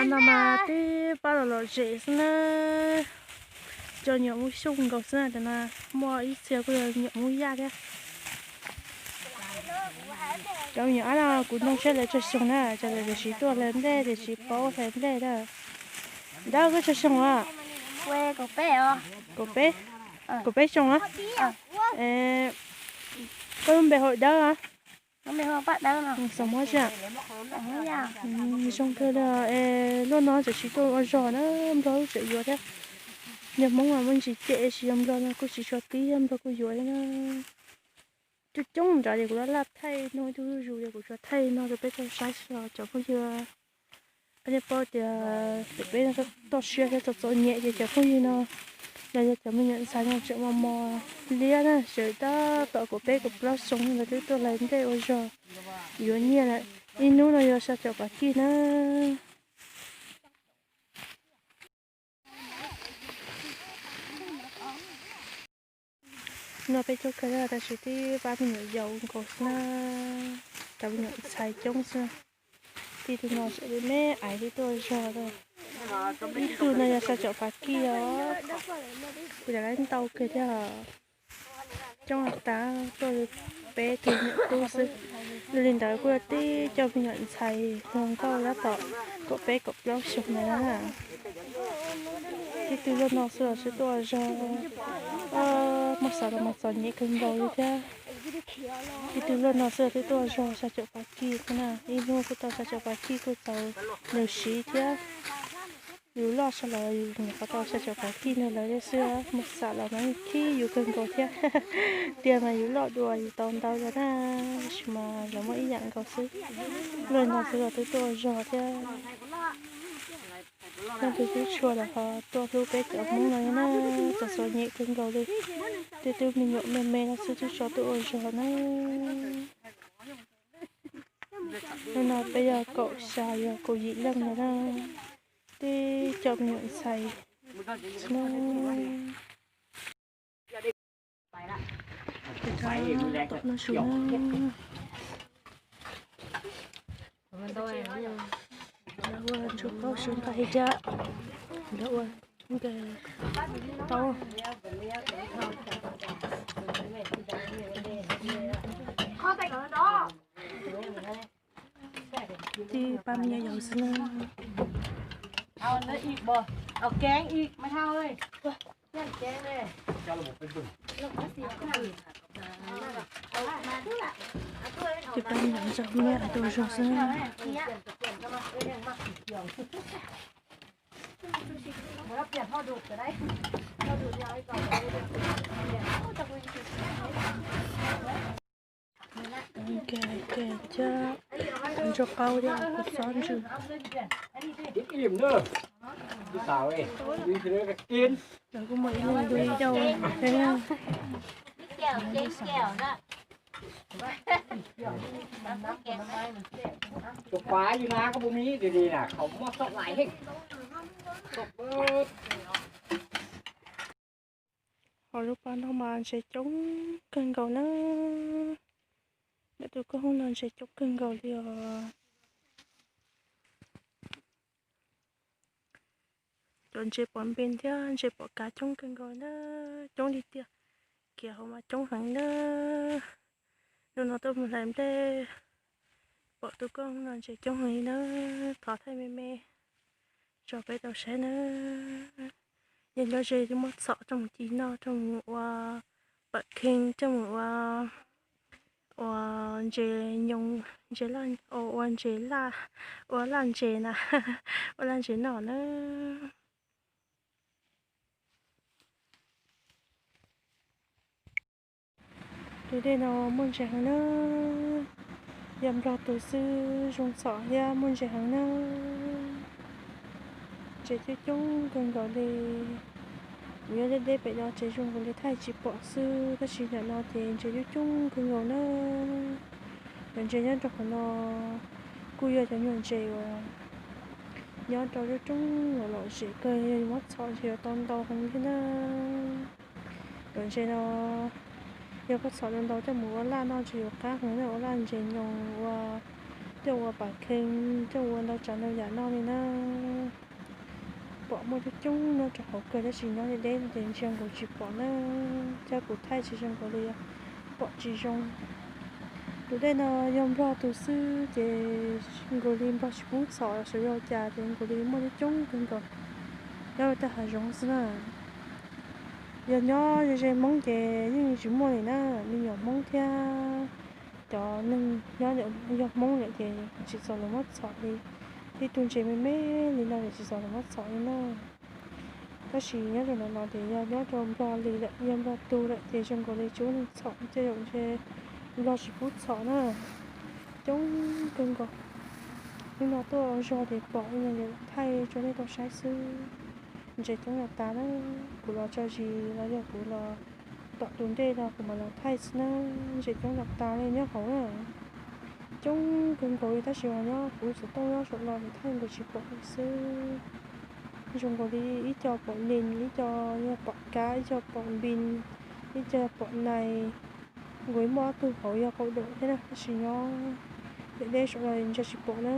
No mas tib pab los lom zem xwb na. Cov nyuam Hmoob Xyooj nkaus xwb na, cov no muaj ib txhia kuj yog nyuam Hmoob Yaj thiab. Cov me nyuam ab no kuv nug seb lawv tsawg xyoo na, cov lawv tiam sis tuaj hlais nplej tiam sis paub hlais nplej na. Dawb koj tsawg xyoo os? Kaum peb, kaum peb xyoo a. Koj lub npe hu Dawb a? Zoo kawg li, luaj no tseem tsis tuaj ua zog na, Nplog lub tseem yuav thiab. Yog Hmoob mas muaj ntsis cem, tab sis yog Nplog no kuj tsis tshua tib, yog Nplog kuj yuav thiab na. Coob coob nrad ces kuv laj laj thaij no ib tug zuj zus ces kuv tsuas thaij no rau peb tau saib xwb os cov phooj ywg. Peb yeej paub tias peb toj siab thiab txom txom nyem ces cov phooj ywg no los yog cov me nyuam ntxhais no tseem mos mos liab na, tseem tab tom kaum peb kaum plaub xyoo lawv twb tuaj hlais nplej ua zog yuav nyiaj lawm. Ib hnub no yog xya caum phav kij na. No peb coob kawg tab sis tib pab me nyuam yaus nkaus xwb na, cov me nyuam ntxhais coob xwb. Tib tug no tseem me me aiv twb tuaj zog lawm. Ib tug no yog xya caum phav kij os. Kuv cov lawv ntau kawg thiab. Coob tas tuaj li peb tug nyuam tub xwb. Yog li ntawd kuj yog tib co me nyuam ntxhais hluas nkauj tab tom kaum peb kaum plaub xyoo ntawd na. Tib tug luaj no xwb los twb tuaj zog, muab xav los mas txom nyem kawg nkaus li thiab. Tib tug luaj no xwb los twb tuaj zog xya caum phav kij xwb na, ib hnub kuj tau xya caum phav kij kuj txaus nws siv thiab. Yus loj sawv los yus nyuam qhuav tau xya caum phav kij nrog lawv thiab xwb, mus xam los mas khib yus kawg nkaus thiab. Tiag mas yus loj dua yus tau ntau dua na, tab sis mas lawv muaj ib yam nkaus xwb. Luaj no xwb los twb tuaj zog thiab. Leej twg twb tshua los ho tuaj hlub peb cov Hmoob no na, txom txom nyem kawg nkaus li. Twb twb me nyuam me me no xwb twb tso tuaj ua zog na. Hnub no peb yog kaum xya yog kaum yim leej no na, tib co me nyuam ntxhais no. Tom no su na, ua ntsuag qaub su nqaij thiab, ua nqaij taub. Tib pab me nyuam yaus xwb na. Tib pab me nyuam ntxhais me nyuam tus zog xwb na. Cab ntsuag qaub thiab kuv xob ntsws. Lawv kuj muaj ib leeg dua ib daug thiab. Hauv lub pas no mas ntses coob kawg nkaus na. Ntawm tus kwj hoob no ntses coob kawg nkaus li os. Cov ntses pom npe thiab ntses pom kav coob kawg nkaus na, coob li tiag. Kiag hauv mas coob heev na. Hnub no tuaj mus hlais nplej, pom tus kwj hoob no ntses coob heev li na. Thov thaij me me tso peb tau saib na. Yog nyob ze twb muab txhom coj mus ci noj, coj mus ua pam kheej, coj mus ua, ua ntses nyoos, ntses laj, ua ntses laj, ua laj ntses na, ua laj ntses noj na. Tus dej no muaj ntses heev na, yog Nplog tus xwb zoo txhom thiab muaj ntses heev na. Ntses coob coob kawg nkaus li. Kuv nyob deb deb pem no ces zoo nkaus li thaij tsis pom xwb, tab sis ntawm no ces ntses coob coob kawg nkaus na. Cov ntses nyob rau qhov no kuj yog cov nyuag ntses uas nyob rau coob coob los lom zem kawg, yog muab txhom ntshe yuav tau ntau heev thiab na. Cov ntses no yog koj txhom ntau ntau coj mus ua laj noj ntshe yuav qab heev na, ua laj ntses nyoos, ua coj ua pam khees, coj ua ntau tsav ntau yam noj li na. Pom muaj coob coob nyob rau hauv kawg tab sis nyob deb deb ces ntsia nkaus tsis pom na, thiab kuv thaij tsis zoo nkaus li, pom tsis zoo. Tus dej no yog nplog tus xwb ces nkaus li nplog tsis pub txhom los xyov yog cas ces nkaus li muaj coob coob kawg nkaus nyob rau tej hav zoov xwb na. Yog nyob ze ze Hmoob ces yeej tsis muaj li na, me nyuam Hmoob thiab cov neeg nyob yog Hmoob lawm ces tsis txaus lawv muab txhom li. Tib tug ntses me me li no ces tsis txaus lawv muab txhom li na. Tab sis nyob rau ntawm no ces yog nyob rau nplog li lawm, yog nplog tus lawm ces zoo nkaus li tsis muaj neeg txhom, tej zaum ntshe nplog tsis pub txhom na. Coob kawg nkaus. Hnub no tuaj zog ces pom li no ces thaij rau nej tau saib xwb. Ntses coob tas tas na, kuv los tso zis los yog kuv los tom tus ntej los kuv mam los thaij xwb na. Ntses coob tas tas li nyob hauv na. Coob kawg nkaus li tab sis mas nyob kuv xov tooj nyob saum no ces thaij nkaus tsis pom li xwb. Zoo nkaus li ib co pom nees, ib co yog pom kab, ib co pom npis, ib co pom nais. Nkaus li muaj ob tug hauv yog qaum daum thiab na tab sis nyob deb deb saum no ntsia tsis pom na.